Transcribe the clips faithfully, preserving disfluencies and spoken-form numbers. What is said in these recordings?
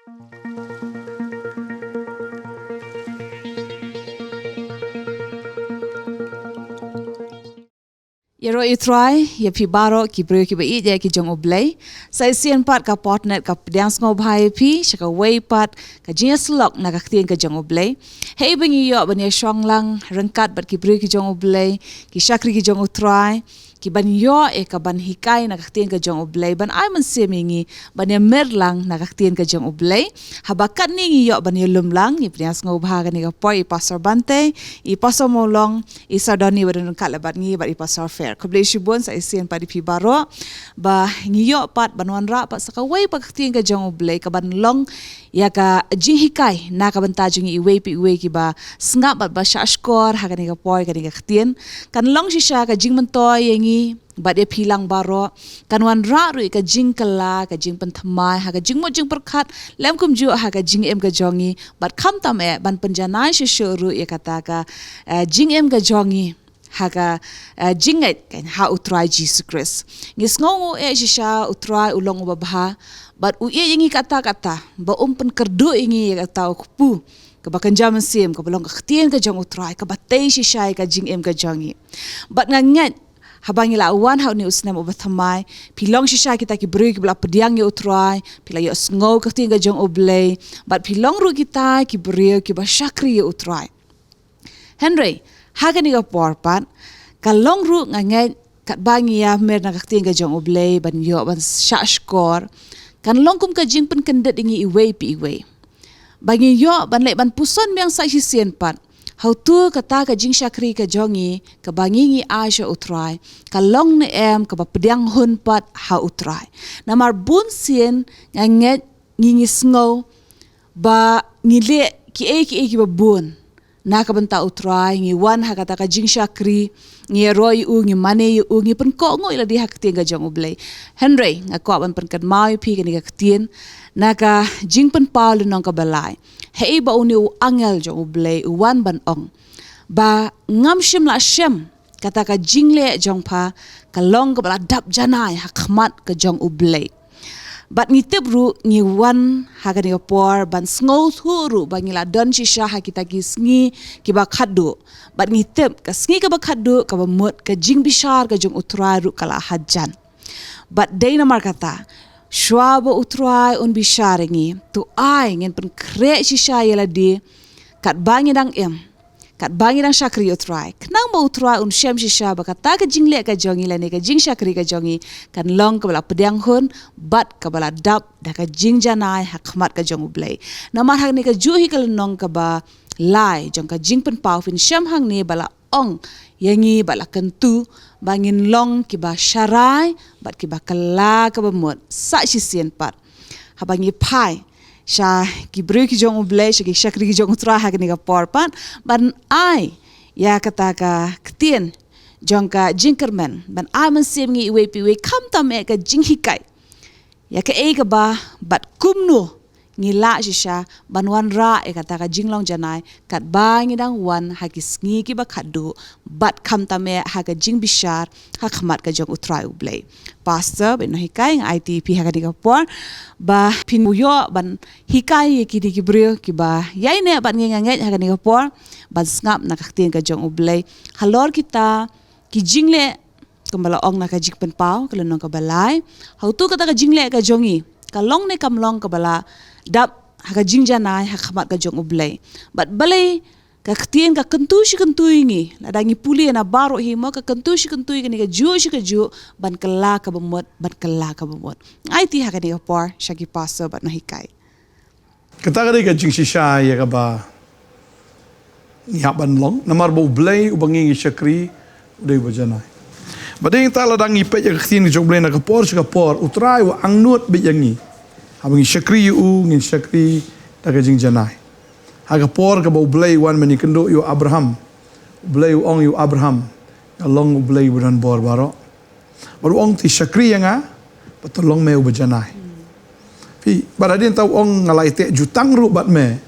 Ïaroh ïa u Trai ïa phi baroh ki briew kiba ïeit ïa ki jong U Blei. Sa shisien pat ka por, ngi ka pdiang sngewbha ïa phi sha kawei pat ka jingïasyllok na ka ktien ka jong U Blei. Hei ba ngi ïoh ban ïashong lang ryngkat bad ki briew ki jong U Blei, ki shakri ki jong U Trai, ki ban ïoh ïa ka ban hikai na ka ktien ka jong U Blei, ban ai mynsiem ïa ngi ban ïamir lang na ka ktien ka jong U Blei. Haba katne ngi ïoh ban ïalum lang, ngi pdiang sngewbha kane ka por ïa i Pastor Bante, i Pastor Mawlong, i Sir Donny ba don ryngkat lem bad ngi, bad i Pastor Fair. Khublei shibun sa shisien pat ïa phi baroh ba ngi ïoh pat ban wanrah pat sa kawei pat ka ktien ka jong U Blei ka ban long ïa ka jinghikai na ka bynta jong ngi iwei pa iwei kiba sngap bad ba shahshkor ha kane ka por, kane ka ktien. Kan long shisha ka jingmyntoi ïa ngi bad ïa phi lang baroh. Kan wanrah ruh ïa ka jingkylla, ka jingpynthymmai ha ka jingmut jingpyrkhat lem kumjuh ha ka jingim ka jong ngi, bad khamtam eh ban pynjanai shuh shuh ruh ïa kata ka, eh, jingim ka jong ngi ha ka, eh, jingngeit kan ha U Trai Jisu Khrist. Ngi sngewnguh eh shisha U Trai u long uba bha bad u ïeit ïa ngi katta katta, ba um pynkyrduh ïa ngi ïa kata u kpu kaba kynja mynsiem, kaba long ka ktien ka jong U Trai, kaba tei shisha ïa ka jingim ka jong ngi. Bad nga ngeit haba ngi la wan ha une u snem uba thymmai, phi long shisha kita ki briew kiba la pdiang ïa U Trai, phi la ïohsngew ka ktien ka jong U Blei, bad phi long ruh kita ki briew kiba shakri ïa U Trai. Hynrei ha kane ka por pat, ka long ruh, nga ngeit, katba ngi ïamir na ka ktien ka jong U Blei ban ïoh ban shahshkor, kan long kum ka jingpynkyndit ïa ngi iwei pa iwei. Ba ngi ïoh ban leit ban puson biang sa shisien pat ha uto kata ka jingshakri ka jong ngi, kaba ngi, ngi ai sha U Trai, ka long ne em kaba pdiang hun pat ha U Trai. Namar bun sien nga ngeit ngi, ngi sngew ba ngi leh kiei kiei kiba bun na ka bynta U Trai, ngi wan ha kata ka jingshakri, ngi ïaroh ïa u, ngi mane ïa u, ngi pynkohnguh ïa lade ha ka ktien ka jong U Blei. Hynrei nga kwah ban pynkynmaw ïa phi kane ka ktien na ka Jingpynpaw lynnong kaba lai. Hei ba une u angel jong U Blei u wan ban ong ba ngam shym la shem kata ka jingleh jong pha ka long kaba la dap janai ha khmat ka jong U Blei. Bad ngi tip ruh, ngi wan ha kane ka por ban sngewthuh ruh ba ngi la don shisha ha kita ki sngi kiba khatduh. Bad ngi tip ka sngi kaba khatduh kaba mut ka jingbishar ka jong U Trai ruh ka la hajan. Bad dei namar kata, shwa ba U Trai un bishar ïa ngi, to ai ngin pynkhreh shisha ïa lade katba ngi dang im, katba ngi dang shakri ïa U Trai, khnang ba U Trai un shem shisha ba kata ka jingleh ka jong ngi lane ka jingshakri ka jong ngi kan long kaba la pdiang hun bad kaba la dap da ka jingjanai ha khmat ka jong U Blei. Namar hangne kajuh hi ka lynnong kaba lai jong ka Jingpynpaw, phin shem hangne ba la ong ïa ngi, ba la kyntu ba ngin long kiba sharai bad kiba kylla kaba mut sa shisien pat. Haba ngi phai sha ki briew ki jong U Blei, sha ki shakri ki jong U Trai ha kane ka por pat, ban ai ïa kata ka ktien jong ka jingkyrmen, ban ai mynsiem ïa ngi iwei pa iwei, khamtam eh ka jinghikai ïa kaei kaba bad kumno ngi lah shisha ban wanrah ïa kata ka jinglong janai katba ngi dang wan ha ki sngi kiba khatduh, bad khamtam eh ha ka jingbishar ha khmat ka jong U Trai U Blei. Pastor bad nonghikai, nga aiti ïa phi ha kane ka por ba phin ïoh ban hikai ïa kine ki briew kiba ïaineh bad ngi, nga ngeit, ha kane ka por ban sngap na ka ktien ka jong U Blei halor kita ki jingleh, kumba la ong na ka Jingpynpaw ka lynnong kaba lai. Ha uto kata ka jingleh ka jong ngi, ka long ne kam long kaba la dap ha ka jingjanai ha khmat ka jong U Blei. Bad balei ka ktien ka kyntu shi kyntu ïa ngi, lada ngi pule na baroh hi mo, ka kyntu shi kyntu ïa ngi kajuh shi kajuh ban kylla kaba mut, ban kylla kaba mut. Nga aiti ha kane ka por sha ki pastor bad nonghikai. Kata ka dei ka jingshisha ïa kaba ngi hap ban long, namar ba U Blei uba ngi, ngi shakri u dei uba janai. Bad dei nangta lada ngi peit ïa ka ktien ka jong U Blei na ka por sha ka por, U Trai u angnud beit ïa ngi. Haba ngi shakri ïa u, ngin shakri da ka jingjanai. Ha ka por kaba U Blei u wan ban ïakynduh ïa u Abraham, U Blei u ong ïa u Abraham, nga long U Blei uba don bor baroh. Bad u ong, te shakri ïa nga bad to long me uba janai. Phi, bad hadien ta u ong, nga la ïateh jutang ruh bad me,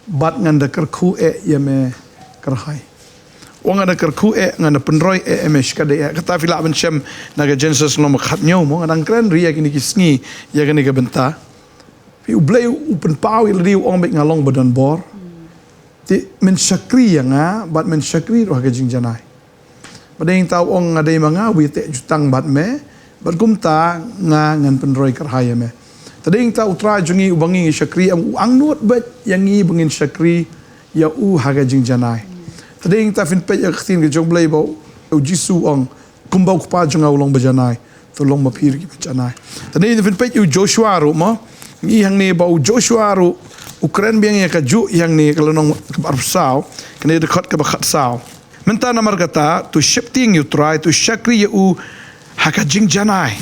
bad ngan da kyrkhu eh ïa me kyrhai. U ong, ngan da kyrkhu eh, ngan da pynroi eh ïa me shikatdei eh. Kata phi lah ban shem na ka Genesis lynnong ba khathynñiew mo, nga dang kren ri ïa kine ki sngi ïa kane ka bynta. Phi, U Blei u pynpaw ïa lade, u ong beit nga long ba don bor. Te men shakri ïa nga, bad men shakri ruh ha ka jingjanai. Ba dei ta u ong nga dei ma nga, u ïateh jutang bad me, bad kumta nga ngan pynroi kyrhai ïa me. Te dei ta U Trai jong ngi uba ngi shakri, em, u angnud beit ïa ngi ba ngin shakri ïa u ha ka jingjanai. Te dei ta phin peit ïa ka ktien ka jong U Blei ba u Jisu u ong, kumba u Kpa jong nga u long ba janai, to long ma phi ruh ki ba janai. Te dei ta phin peit ïa u Joshua ruh mo, ngi hangne ba u Joshua ruh u kren biang ïa kajuh hangne ka lynnong kaba arphew saw, kane dkhot kaba khatsaw. Mynta namar kata, to sheptieng ïa U Trai, to shakri ïa u ha ka jingjanai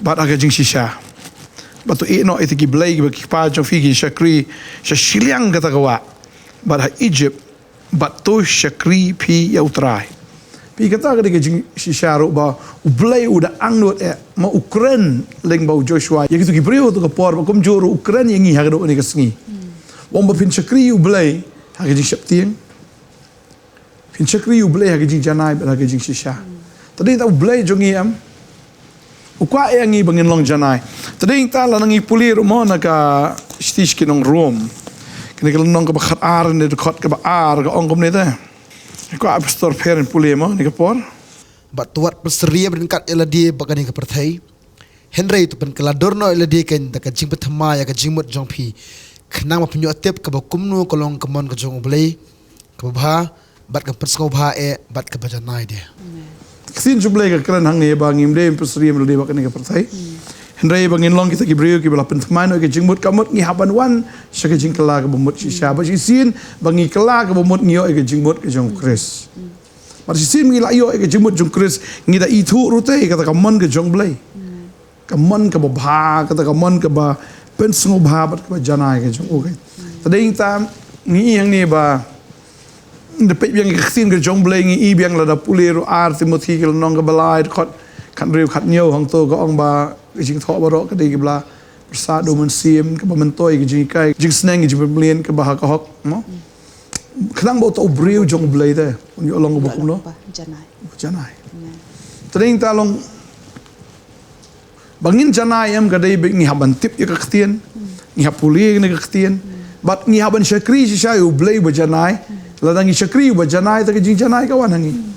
bad ha ka jingshisha. Bad to ïehnoh ïa kita ki blei kiba ki kpa jong phi ki shakri sha shiliang kata ka wah, bad ha Egypt, bad to shakri phi ïa U Trai. Phi, kata ka dei ka jingshisha ruh ba U Blei u da angnud, eh, ma u kren lyngba u Joshua ïa kito ki briew ha kato ka por, bad kumjuh ruh u kren ïa ngi ha kane ka sngi. U ong ba phin shakri ïa U Blei ha ka jingsheptieng. Phin shakri ïa U Blei ha ka jingjanai bad ha ka jingshisha. Te dei ta U Blei jong ngi, em, u kwah ïa ngi ba ngin long janai. Te dei ta lada ngi pule ruh mo na ka shithi sha ki nong Rom, kane ka lynnong kaba khatar, ne dkhot kaba ar, ka ong kumne te. Nga kwah Pastor Pher un pule mo kane ka por. Bad to wat pynsyriem ryngkat ïa lade bad kane ka pyrthei. Hynrei to pynkylla dur noh ïa lade kein da ka jingpynthymmai ïa ka jingmut jong phi, khnang ba phin ïoh tip kaba kumno ka long ka mon ka jong U Blei, kaba bha, bad ka pynsngewbha eh, bad kaba janai de. Amen. Ka ktien jong U Blei ka kren hangne ba ngim dei ban pynsyriem ïa lade bad kane ka pyrthei. Hmm. Hynrei ba ngin long kita ki briew kiba la pynthymmai noh ïa ka jingmut, ka mut ngi hap ban wan sha ka jingkylla kaba mut shisha. Hmm. Ba shisien ba ngi kylla kaba mut ngi ïoh ïa ka jingmut ka jong U Khrist. Hmm. Bad shisien ngi la ïoh ïa ka jingmut jong Khrist, ngi da ithuh ruh te ïa kata ka mon ka jong U Blei. Amen. Ka mon kaba bha, kata ka mon kaba pynsngewbha bad kaba janai ka jong u. Te dei ta ngi ïohi hangne ba, da peit biang ïa ka ktien ka jong U Blei, ngi ïohi biang lada pule ruh Ar Timothi ka lynnong kaba lai, dkhot khathynriew khathynñiew, hangto ka ong ba ka jingthoh baroh ka dei kaba la pyrsad da U Mynsiem, kaba myntoi ka jinghikai, jingsneng, ka jingpynmlien kaba ha ka hok, mo? Khnang ba uta u briew jong U Blei te un ïoh long uba kumno? Uba janai. Uba janai. Amen. Te dei ta long ba ngin janai, em, ka dei ba ngi hap ban tip ïa ka ktien. Hmm. Ngi hap pule ïa ka ktien. Hmm. Bad ngi hap ban shakri shisha ïa U Blei uba janai. Hmm. Lada ngi shakri uba janai, te ka jingjanai ka wan ha ngi. Hmm.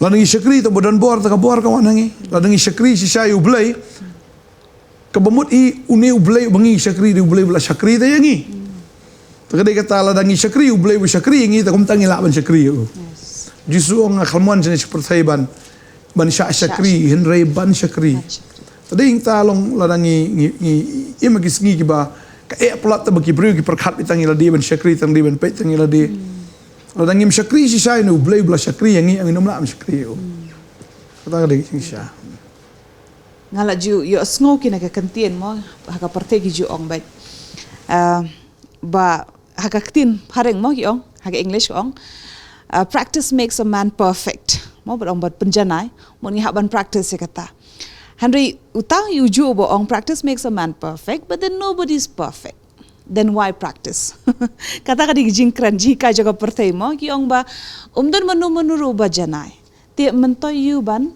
Lada ngi shakri ïa uta uba don bor, te ka bor ka wan ha ngi. Lada ngi shakri shisha ïa U Blei, kaba mut hi une U Blei uba ngi shakri, dei U Blei uba la shakri te ïa ngi. Te ka dei kata, lada ngi shakri ïa U Blei uba shakri ïa ngi, te kumta ngi lah ban shakri ïa u. Yes. Jisu u ong, nga khlem wan shane sha pyrthei ban, ban shah shakri, shah shakri, hynrei ban shakri. Ban shakri. Te dei ta long lada ngi, ngi, ngi im ha ki sngi kiba ka eh palat, te ba ki briew ki pyrkhat beit tang ïa lade, ban shakri tang ïa lade, ban peit tang ïa lade. Hmm. Lada ngim shakri shisha ïa une U Blei uba la shakri ïa ngi, ngin ym lah ban shakri ïa u. Hmm. Kata ka dei ka jingshisha. Nga la ju ïohsngew kine ki kyntien mo, ha ka pyrthei ki ju ong beit. Ah, ba ha ka ktien phareng mo ki ong, ha ka English ki ong, ah, "Practice makes a man perfect." Mo, bad ong bad pynjanai, mo, ngi hap ban practice ïa kata. Hynrei uta u ju ba ong, "Practice makes a man perfect, but then nobody's perfect. Then why practice?" Kata ka dei ka jingkren, jinghikai jong ka pyrthei mo, ki ong ba, um don mano mano ruh uba janai. Te myntoi ïa u ban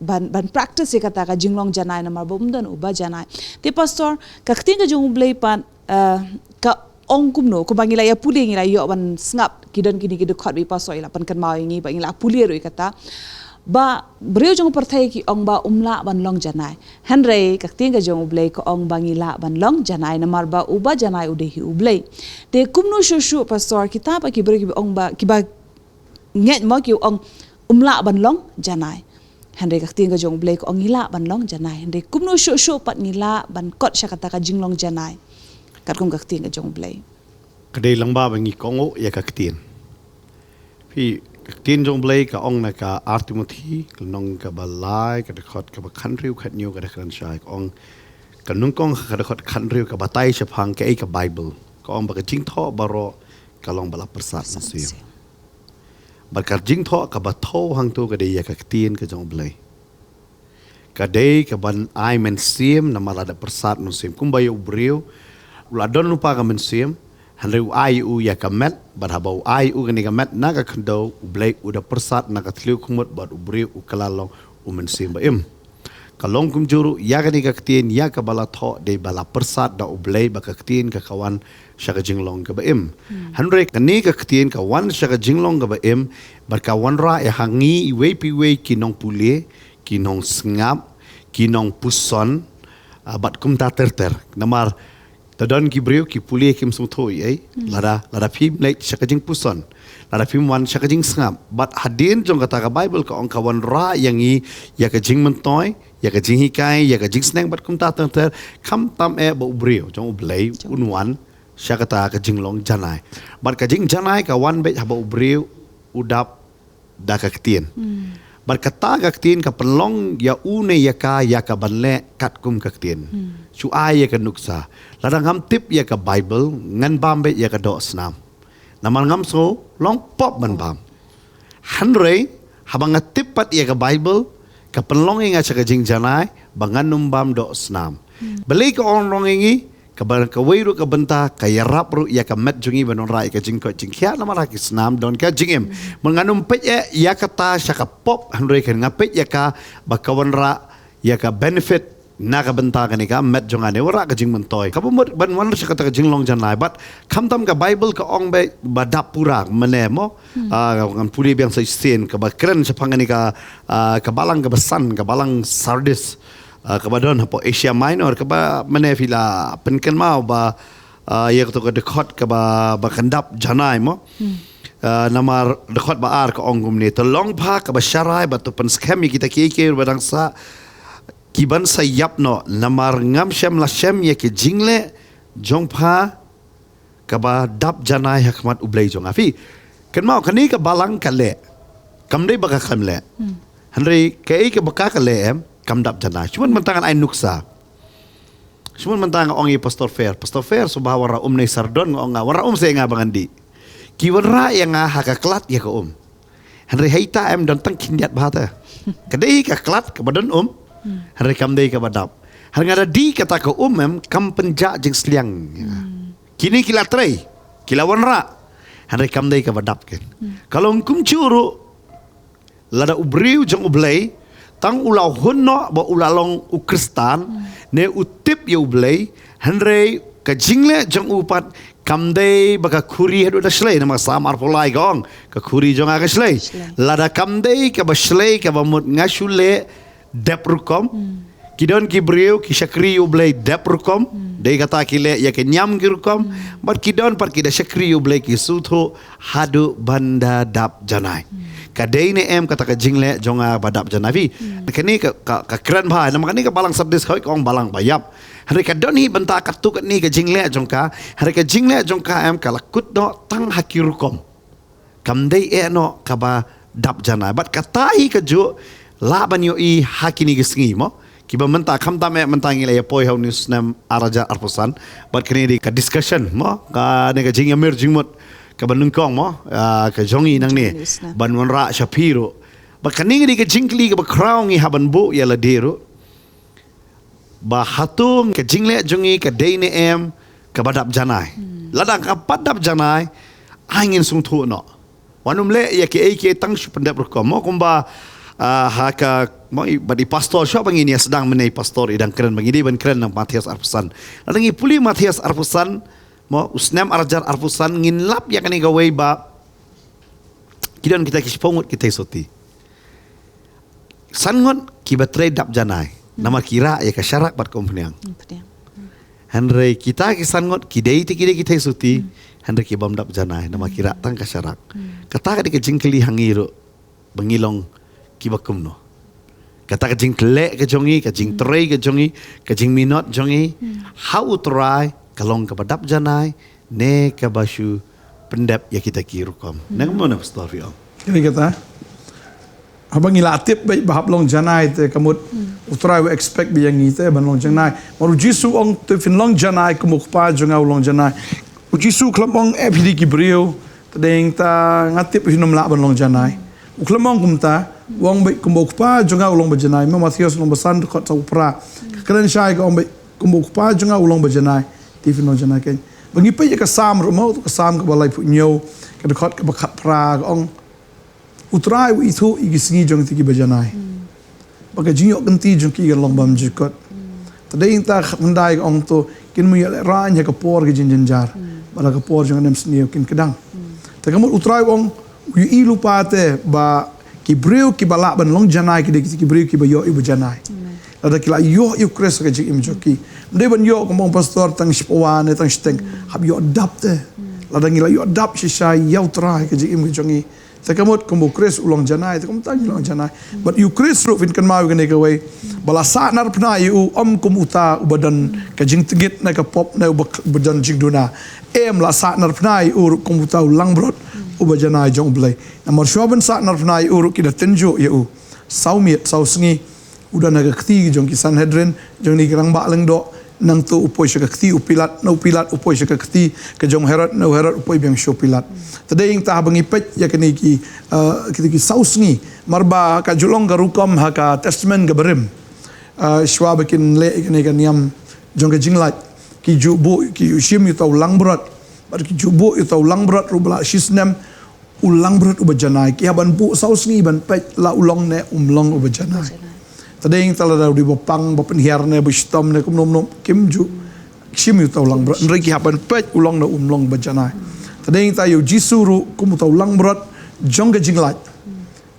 ban, ban practice ïa kata ka jinglong janai namar ba um don uba janai. Te Pastor, ka ktien ka jong U Blei pat, eh, ka ong kumno, kumba ngi la ïa pule, ngi la ïoh ban sngap, ki don kine ki dkhot ba i Pastor i la pynkynmaw ïa ngi, ba ngi la pule ruh ïa kata. Ba briew jong ka pyrthei ki ong ba um lah ban long janai. Hynrei ka ktien ka jong U Blei ka ong ba ngi lah ban long janai namar ba uba janai u dei hi U Blei. Te kumno shuh shuh Pastor, kita pat ki briew kiba ong ba, kiba ngeit mo ki ong um lah ban long janai. Hynrei ka ktien ka jong U Blei ka ong ngi lah ban long janai. Hynrei kumno shuh shuh pat ngi lah ban kot sha kata ka jinglong janai katkum ka ktien ka jong U Blei? Ka dei lyngba ba ngi kohnguh ïa ka ktien. Phi, ka ktien jong U Blei ka ong na ka Ar Timothi, ka lynnong kaba lai, ka dkhot kaba khathynriew khathynñiew, ka da kren shai, ka ong, ka nyngkong ha ka dkhot khathynriew ka batai shaphang kaei ka Baibl. Ka ong ba ka jingthoh baroh ka long ba la pyrsad mynsiem. Bad ka jingthoh kaba thew hangto ka dei ïa ka ktien ka jong U Blei. Ka dei kaban ai mynsiem namar lada pyrsad mynsiem. Kumba ïa u briew, u la don lypa ka mynsiem, hynrei u ai u ïa ka met, bad haba u ai u kane ka met na ka khyndew, U Blei u da pyrsad na ka thliew khmut, bad u briew u kylla long u mynsiem ba im. Ka long kumjuh ruh ïa kane ka ktien ïa kaba la thoh dei ba la pyrsad da U Blei ba ka ktien ka ka wan sha ka jinglong kaba im. Hynrei kane ka ktien ka wan sha ka jinglong kaba im bad ka wanrah ïa ha ngi iwei pa iwei ki nongpule, ki nongsngap, ki nongpuson, ah, bad kumta ter ter. Namar te don ki briew ki pule kim sngewthuh ei, lada, lada phim leit sha ka jingpuson, lada phim wan sha ka jingsngap. Bad hadien jong kata ka Baibl ka ong ka wanrah ïa ngi ïa ka jingmyntoi, ïa ka jinghikai, ïa ka jingsneng bad kumta ter ter, khamtam eh ba u briew jong U Blei un wan sha kata ka jinglong janai. Bad ka jingjanai ka wan beit haba u briew u dap da ka ktien. Bad kata ka ktien ka pynlong ïa u ne ïa ka ïa ka ban leh katkum ka ktien. Shu ai ïa ka nuksa. Lada ngam tip ïa ka Baibl, ngan bam beit ïa ka doh snam. Namar ngam sngew long pop ban bam. Hynrei haba nga tip pat ïa ka Baibl, ka pynlong ïa nga sha ka jingjanai ba ngan ym bam doh snam. Balei ka ong rong ïa ngi? Kaba kawei ruh ka bynta ka ïarap ruh ïa ka met jong ngi ban wanrah ïa ka jingkoit jingkhiah, namar ha ki snam don ka jingim. Mynta ngan ym peit eh ïa kata sha ka pop, hynrei kan nga peit ïa ka ba ka wanrah ïa ka benefit na ka bynta kane ka met jong nga ne wanrah ka jingmyntoi. Kaba mut ban wan sha kata ka jinglong janai bad khamtam ka Baibl ka ong ba, ba dap pura mane mo. Ah, ngan pule biang sa shisien kaba kren shaphang kane ka, ah, ka balang kaba san, ka balang Sardis. Ah, kaba don hapoh Asia Minor, kaba mane phi la pynkynmaw ba, ah, ïa kato ka dkhot kaba, ba kan dap janai mo. Ah, namar dkhot ba ar ka ong kumne, to long pha kaba sharai bad to pynskhem ïa kita kiei kiei ruh ba dang sah, ki ban sa ïap noh, namar ngam shym la shem ïa ki jingleh jong pha kaba dap janai ha khmat U Blei jong nga. Phi kynmaw kane ka balang ka leh, kam dei ba ka khlem leh. Hynrei kaei kaba ka ka leh em, kam dap janai. Shu mut mynta ngan ai nuksa. Shu mut mynta nga ong ïa Pastor Fer, Pastor Fer, sngewbha wanrah um ne sardon, nga ong nga, wanrah um sa ïa nga ba ngan dih. Ki wanrah ïa nga ha ka klat ïa ka um. Hynrei ha ita em don tang khyndiat bha te. Ka dei ka klat kaba don um. Hynrei kam dei kaba dap. Hynrei nga da dih kata ka um em, kam pynjah jingsliang. Kine ki la trei, ki la wanrah. Hynrei kam dei kaba dap ken. Ka long kumjuh ruh, lada u briew jong U Blei tang u la hun noh ba u la long u Khristan, ne u tip ïa U Blei, hynrei ka jingleh jong u pat kam dei ba ka khuri haduh da shlei, namar Salm arphew lai ka ong, ka khuri jong nga ka shlei. Lada kam dei kaba shlei kaba mut nga shu leh dep rukom. Ki don ki briew ki shakri ïa U Blei dep rukom. Dei kata ki leh ïa ka niam ki rukom. Bad ki don pat ki da shakri ïa U Blei ki sngewthuh haduh ban da dap janai. Ka dei ne em kata ka jingleh jong nga ba dap janai phi? Kane ka, ka, ka kren bha, namar kane ka balang Sardis ka ong balang ba ïap. Hynrei ka don hi bynta katto katne ka jingleh jong ka. Hynrei ka jingleh jong ka em ka la kut noh tang ha ki rukom. Kam dei eh noh kaba dap janai. Bad kata hi kajuh lah ban ïohi ha kine ki sngi mo. Kiba mynta khamtam eh mynta ngi la ïa poi ha une u snem ar hajar arphew san. Bad kane dei ka discussion mo, kane ka jingïamir jingmut kaba nyngkong mo, ah, ka jong ngi nangne. Jong ngi snem. Ban wanrah sha phi ruh. Bad kane dei ka jingkylli kaba khraw ngi hap ban buh ïa lade ruh. Ba hato ka jingleh jong ngi ka dei ne em kaba dap janai. Lada ka pat dap janai, ai ngin sngewthuh noh. Wat nym leh ïa kiei kiei tang shu pyndep rukom mo kumba, ah, ha ka mo i, bad i pastor shuwa ba ngin ïa sdang mynne i pastor i dang kren ba ngi dei ban kren na Mathaios arphew san. Lada ngi pule Mathaios arphew san mo, u snem ar hajar arphew san ngin lap ïa kane kawei ba ki don kita ki shiphew ngut ki theisotti. San ngut kiba trei dap janai. Namar ki rah ïa ka sharak bad ka umphniang. Umphniang. Hynrei kita ki san ngut ki dei te ki dei ki theisotti. Hynrei ki bym dap janai namar ki rah tang ka sharak. Kata ka dei ka jingkylli ha ngi ruh ba ngi long kiba kumno. Kata ka jingtleh ka jong ngi, ka jingtrei ka jong ngi, ka jingminot jong ngi ha U Trai ka long kaba dap janai ne kaba shu pyndep ïa kita ki rukom. Nang mo na pastor phi ong. Kane kata. Haba ngi la tip ba, ba hap long janai te ka mut U Trai u expect ba ïa ngi te ban long janai. Namar U Jisu u ong te phin long janai kum U Kpa jong nga u long janai. U Jisu u khlem ong eh phi dei ki briew. Te dei ta nga tip phin ym lah ban long janai. U khlem ong kumta, u ong beit kumba U Kpa jong nga u long ba janai. Ma Mathaios lynnong ba san dkhot sawphew phra. Ka kren shai ka ong beit kumba U Kpa jong nga u long ba janai. Te phin long janai kein. Ba ngi peit ïa ka Salm ruh mo, ka Salm kaba laiphew hynñiew, ka dkhot kaba khatphra ka ong. U Trai u ithuh ïa ki sngi jong kita kiba janai. ba ka jingïoh kynti jong ki kan long bymjukut. Te dei ïa kata khyndai ka ong to, kin ym ïoh lehraiñ ha ka por ka jingjynjar, bad ha ka por jong ka nemsniew kin kdang. Te ka mut U Trai u ong, u ïohi lypa te ba ki briew kiba lah ban long janai ki dei ki briew kiba ïoh ïa u ba janai. Lada ki la ïoh ïa U Khrist ha ka jingim jong ki, ym dei ban ïoh kum u ong pastor tang shipawa ne tang shiteng, hap ïoh dap te. Lada ngi la ïoh dap shisha ïa U Trai ha ka jingim ka jong ngi, te ka mut kum U Khrist u long janai, te kumta ngi long janai. Bad ïa U Khrist ruh, phin kynmaw ïa kane kawei, ba la sahnarphna ïa u, ym kum uta uba don ka jingtngit na ka pop ne uba, uba don jingduna. Em, la sahnarphna ïa u ruh kum uta u langbrot uba janai jong U Blei. Namar shuwa ban sahnarphna ïa u ruh ki da tynjuh ïa u saw miet saw sngi. U don ha ka kti jong ki Sanhedrin, jong kine ki rangbah lyngdoh. Nangta u poi sha ka kti u Pilat, na u Pilat u poi sha ka kti ka jong Herod, na u Herod u poi biang sha u Pilat. Te dei ïa kata haba ngi peit ïa kine ki, eh, kine ki saw sngi, namar ba ka ju long ka rukom ha ka Testament kaba rim. Eh, shuwa ba kin leh ïa kane ka niam jong ka jinglait, ki ju buh, ki ju shim ïa uta u langbrot. Bad ki ju buh ïa uta u langbrot ruh ba la shi snem, u langbrot uba janai. Ki hap ban buh saw sngi ban peit la u long ne um long uba janai. Te dei ïa kata lada u dei ba pang, ba pynhiar ne ba shitom ne kumno kumno, kim ju shim ïa uta u langbrot. Hynrei ki hap ban peit u long ne um long uba janai. Te dei ïa kata ïa U Jisu ruh kum uta u langbrot jong ka jinglait.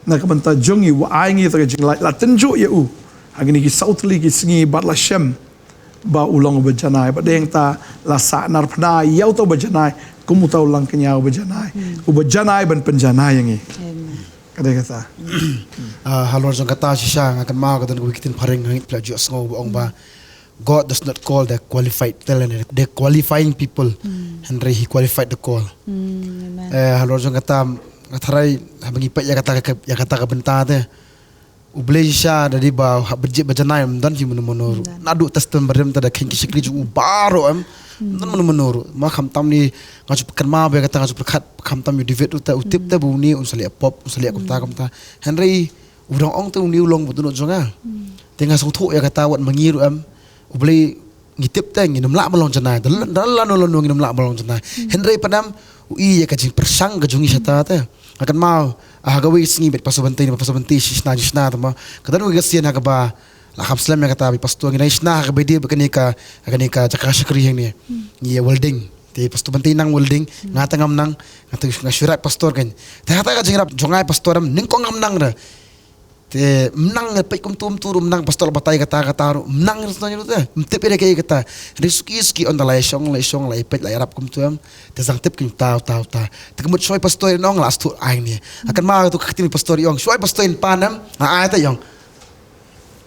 Na ka bynta jong ngi, u ai ngi ïa kata ka jinglait, la tynjuh ïa u ha kine ki saw tylli ki sngi bad la shem ba u long uba janai. Bad dei ïa kata la sahnarphna ïa uta uba janai kum uta u langkñia uba janai, uba janai ban pynjanai ïa ngi. Amen. Ka dei kata. Ah, halor jong kata shisha nga kynmaw ka don kawei ka ktien phareng ha ngi pla ju sngew ba ong ba, "God does not call the qualified," te lane, the qualifying people. Hynrei he qualified the call. Amen. Eh, halor jong kata, nga tharai haba ngi peit ïa kata ka, ïa kata ka bynta te, U Blei shisha da dei ba hap ban jied ba janai, ym don hi mano mano ruh. Naduh Testament barim te da kheiñ ki shakri jong u baroh, em, ym don mano mano ruh. Ma khamtam ni, nga ju kynmaw ba ïa kata, nga ju pyrkhat khamtam ïa u David ruh te, u tip te ba une un sa leh pop, un sa leh kumta kumta. Hynrei u dang ong te une u long ba don jong nga. Te nga sngewthuh ïa kata wat ma ngi ruh, em, U Blei ngi tip te ngin ym lah ban long janai. Da la, da lano lano ngin ym lah ban long janai. Hynrei pat em, u i ïa ka jingpyrshang ka jong ngi shata te. Nga kynmaw, ah, ha kawei ka sngi bad Pastor Bante, Pastor Bante shi shna, shi shna te ma. Ka don kawei ka sien ha kaba la kham slem ïa kata, bad Pastor ngi dang shna ha kaba ïadei bad kane ka, kane ka jaka shakri hangne. Ngi ïa welding. Te Pastor Bante nang welding, nga te ngam nang, nga te nga shu ïaid Pastor kein. Te hata ka jingrap jong nga Pastor em, nyngkong ngam nang re. Te ym nang, peit kumtu kumtu ruh ym nang, Pastor la batai kata kata ruh ym nang, ruh te ym tip ïa kaei kata. Hynrei suki suki on da la ïashong, la ïashong, la ïapeit, la ïarap kumtu em. Te zang tip kein uta uta uta. Te ka mut shuwa i Pastor in ong la sdang ai ne. Nga kynmaw tu ka ktien i Pastor i ong, shuwa i Pastor in pan em, nga ai te i ong,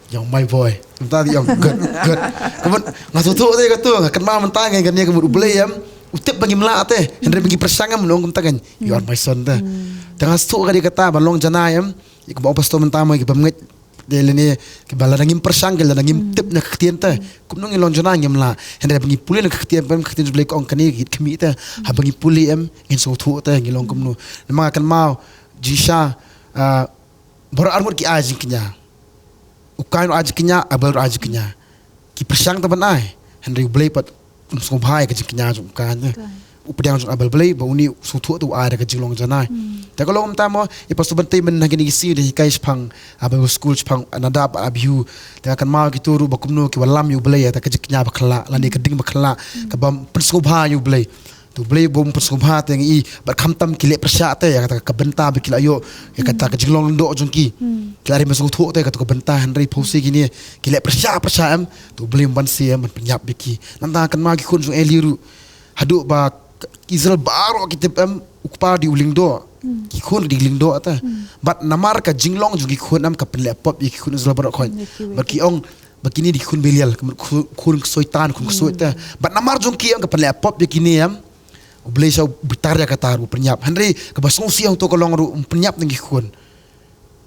"You're my boy." Kumta i ong, "Good, good." Ka mut nga sngewthuh te katu, nga kynmaw mynta ngi kane ka mut U Blei em, u tip ba ngim lah te. Hynrei ba ngi pyrshang em, u ong kumta kein, "You are my son," te. Te nga sngewthuh ka dei kata ban long janai em. Ïa kaba ong Pastor mynta mo, ïa kiba ngeit, dei lane kiba lada ngim pyrshang, ki lada ngim tip na ka ktien te, kumno ngin long janai, ngim lah. Hynrei haba ngi pule na ka ktien, ka ktien jong U Blei ka ong kane ka ïit khmih te, haba ngi pule em, ngin sngewthuh te ngi long kumno. Namar nga kynmaw jingshisha, ah, baroh arngut ki ai jingkñia. U Kain ruh ai jingkñia, Abel ruh ai jingkñia. Ki pyrshang te ban ai. Hynrei U Blei pat um sngewbha ïa ka jingkñia jong u Kain. U pdiang jong Abel, Blei ba une u sngewthuh te u ai da ka jinglong janai. Te ka long kumta mo, i Pastor Bante mynta ha kine ki sngi u dang hikai shaphang, ah, Bible School shaphang Nadab bad Abihu. Te nga kynmaw kito ruh ba kumno ki wallam ïa U Blei ïa kata ka jingkñia ba khyllah lane ka ding ba khyllah, kaba pynsngewbha ïa U Blei. Te U Blei ba um pynsngewbha te ngi i, bad khamtam ki leh pyrshah te ïa kata ka bynta ba ki la ïoh, ïa kata ka jinglong lyngdoh jong ki. Ki la rim sngewthuh te ïa kata ka bynta, hynrei phewse kine ki leh pyrshah pyrshah em, te U Blei um banse em, ban pynïap ïa ki. Nangta nga kynmaw ki khun jong Eli ruh, haduh ba ki Israel baroh ki tip em, u kpa dei u lyngdoh, ki khun dei ki lyngdoh te. Bad namar ka jinglong jong ki khun em ka pynleh pop ïa ki khun Israel baroh khoit. Bad ki ong ba kine dei ki khun Belial, ka mut khun, khun ka soitan, khun ka soit te. Bad namar jong ki em ka pynleh pop ïa kine em, U Blei sha u bitar ïa kata ruh, u pynïap. Hynrei kaba sngewsih hangto ka long ruh, um pynïap tang ki khun.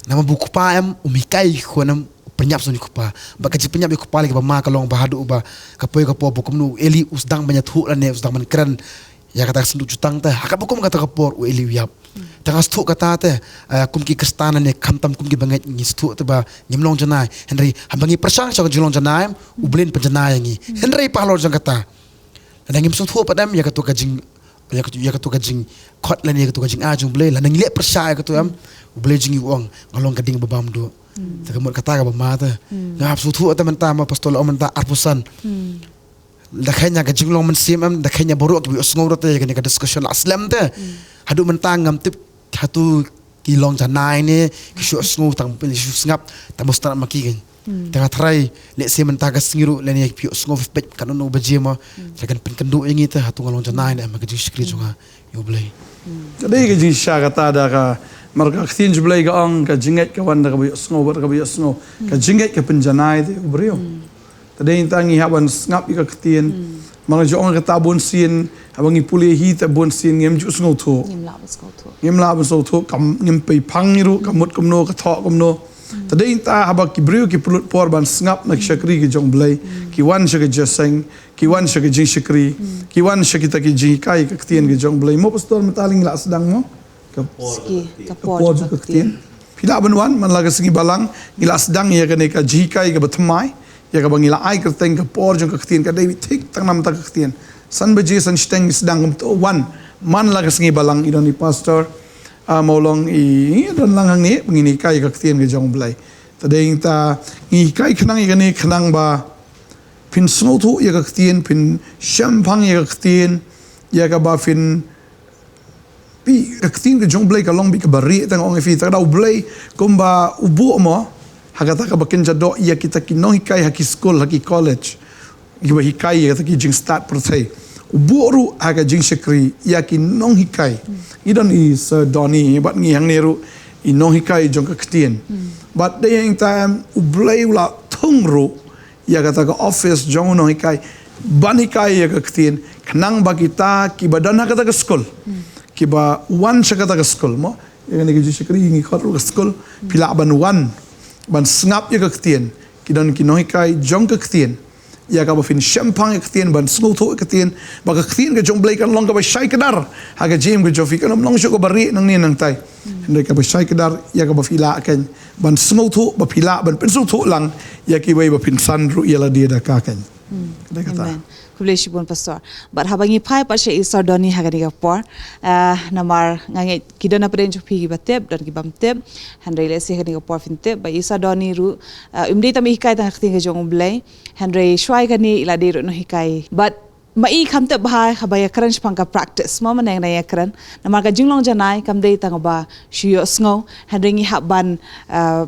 Namar ba u kpa em um hikai ïa ki khun em, u pynïap sha u kpa. Bad ka jingpynïap ïa u kpa lei kaba ma ka long ba haduh ba ka poi ka por ba kumno u Eli u sdang ban ïathuh lane u sdang ban kren ïa kata ka synduk jutang te. Ha kaba kum kata ka por u Eli u ïap. Te nga sngewthuh kata te, eh, kum ki Khristan lane khamtam kum kiba ngeit ngi sngewthuh te ba ngim long janai. Hynrei haba ngi pyrshang sha ka jinglong janai em, U Blei un pynjanai ïa ngi. Hynrei pa halor jong kata, lada ngim sngewthuh pat em ïa katu ka jing, ïa katu, ïa katu ka jingkhot lane ïa katu ka jingai jong U Blei, lada ngi leh pyrshah ïa katu em, U Blei jong ngi u ong, nga long ka ding ba bam duh. Te ka mut kata kaba ma te. Nga hap sngewthuh te mynta ma pastor la ong mynta arphew san. Da kheiñ ïa ka jinglong mynsiem em, da kheiñ ïa baroh kiba ïohsngew ruh te ïa kane ka discussion la slem te. Haduh mynta ngam tip hato ki long janai ne ki shu ïohsngew tang pyn shu sngap tang ba start ma ki kein. Te nga tharai lehse mynta ka sngi ruh lane phi ïohsngew phi peit katno baje ma. Te kan pynkynduh ïa ngi te hato nga long janai ne em ha ka jingshakri jong nga ïa U Blei. Ka dei ka jingshisha kata da ka, mar ka ktien jong U Blei ka ong ka jingngeit ka wan da kaba ïohsngew bad kaba ïohsngew. Ka jingngeit ka pynjanai te u briew. Te dei nangta ngi hap ban sngap ïa ka ktien. Mar nga ju ong kata bun sien, haba ngi pule hi te bun sien ngim ju sngewthuh. Ngim lah ban sngewthuh. Ngim lah ban sngewthuh, kam ngim pei phang ngi ruh, ka mut kumno, ka thoh kumno. Te dei nangta haba ki briew ki pynlut por ban sngap na ki shakri ki jong U Blei, ki wan sha ka jingïaseng, ki wan sha ka jingshakri, ki wan sha kita ki jinghikai ka ktien ki jong U Blei. Mo pastor mynta ngi la sdang mo? Ka Ski, ka ka por por jong jong ka ka ktien. ktien. Phi lah ban wan, man la ka sngi balang, ngi la sdang ïa kane ka jinghikai kaba thymmai, ïa kaba ngi la ai kyrteng ka por jong ka ktien, ka dei thik tang namar ka ktien. San baje san shiteng ngi sdang kumto wan, man la ka sngi balang i don i pastor, ah, Mawlong i, i don lang hangne, ba ngin hikai ka ktien ka jong U Blei. Te dei nangta ngi hikai khnang ïa kane khnang ba phin sngewthuh ïa ka ktien, phin shemphang ïa ka ktien, ïa kaba phin Phi, ka ktien ka jong U Blei ka long beit kaba rieh, tang ong ïa phi, te ka da U Blei kumba u buh mo, ha kata kaba kynja doh ïa kita ki nonghikai ha ki skul, ha ki college, kiba hikai ïa kita ki jingstad pyrthei. U buh ruh ha ka jingshakri ïa ki nonghikai. Ngi don i Sir Donny bad ngi hangne ruh i nonghikai jong ka ktien. Bad dei ïa ing time U Blei u la thung ruh ïa kata ka office jong u nonghikai ban hikai ïa ka ktien, khnang ba kita kiba don ha kata ka skul, kiba wan sha kata ka skul mo, ïa kane ka jingshakri ngi khot ruh ka skul, phi lah ban wan ban sngap ïa ka ktien, ki don ki nonghikai jong ka ktien, ïa kaba phin shemphang ïa ka ktien, ban sngewthuh ïa ka ktien, ba ka ktien ka jong U Blei kan long kaba shai kdar ha ka jingim ka jong phi, kan ym long shuh kaba rieh nangne nangtai. Hynrei kaba shai kdar ïa kaba phi lah kan ban sngewthuh, ba phi lah ban pynsngewthuh lang ïa kiwei, ba phin san ruh ïa lade da ka kan. Dei kata. Amen. Khublei shibun Pastor. Bad haba ngi phai pat sha i Sir Donny ha kane ka por, ah, namar nga ngeit ki don na pdeng jong phi kiba tip, don kibym tip. Hynrei lehse ha kane ka por phin tip ba i Sir Donny ruh, ah, um dei tang ba i hikai tang ka ktien ka jong U Blei. Hynrei shuwa ïa kane i la dei ruh nonghikai. Bad ma i kham tip bha haba ïakren shaphang ka practice. Mo, mynne nga ïakren. Namar ka jinglong janai kam dei tang ba shu ïohsngew, hynrei ngi hap ban, ah,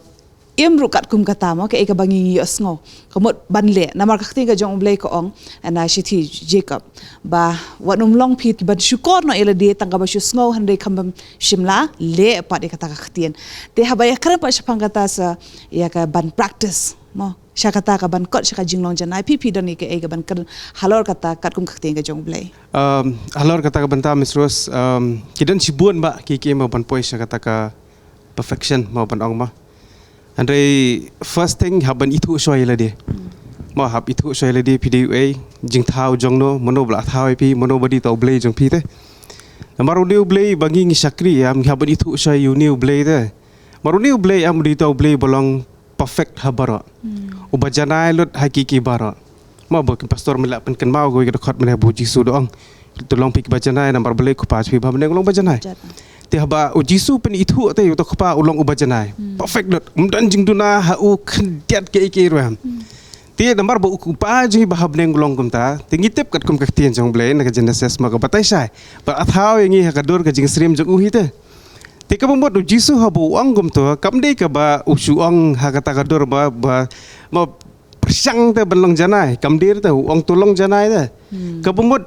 im ruh katkum kata mo, kaei kaba ngi ïohsngew. Ka mut ban leh, namar ka ktien ka jong U Blei ka ong na shithi Jakob ba wat nym long phi ban shukor noh ïa lade tang kaba shu sngew, hynrei kham bym shym la leh pat ïa kata ka ktien. Te haba ïakren pat shaphang kata sa ïa ka ban practice mo, sha kata ka ban kot sha ka jinglong janai, phi phi don ïa kaei ka ban kren halor kata katkum ka ktien ka jong U Blei? Um, halor kata ka bynta Miss Rose, um, ki don shibun ba ki ki ma ban poi sha kata ka perfection mo ban ong ma. Hynrei first thing hap ban ithuh shwa ïa lade. Mo, hap ithuh shwa ïa lade phi dei uei, jingthaw jong no, mano ba la thaw ïa phi, mano ba dei uta U Blei jong phi te. Namar une U Blei ba ngi ngi shakri ïa, ngi hap ban ithuh shwa ïa une U Blei te. Namar une U Blei em u dei uta U Blei ba long perfect ha baroh. Uba janai lut ha ki ki baroh. Mo, ba ki pastor me la pynkynmaw kawei ka dkhot mynne ba u Jisu u da ong, to long phi kiba janai namar Blei u Kpa jong phi ba ha bneng u long ba janai. Janai. Te haba u Jisu u pynithuh te uta u Kpa u long uba janai. Perfect lut. Um don jingduna ha u khyndiat kaei kaei ruh em. Te namar ba u Kpa jong phi ba ha bneng u long kumta. Te ngi tip katkum ka ktien jong U Blei na ka Genesis mo, ka batai shai ba la thaw ïa ngi ha ka dur ka jingsyriem jong u hi te. Te kaba mut u Jisu haba u ong kumto, kam dei kaba u shu ong ha kata ka dur ba, ba, ba pyrshang te ban long janai, kam dei te u ong to long janai te. Kaba mut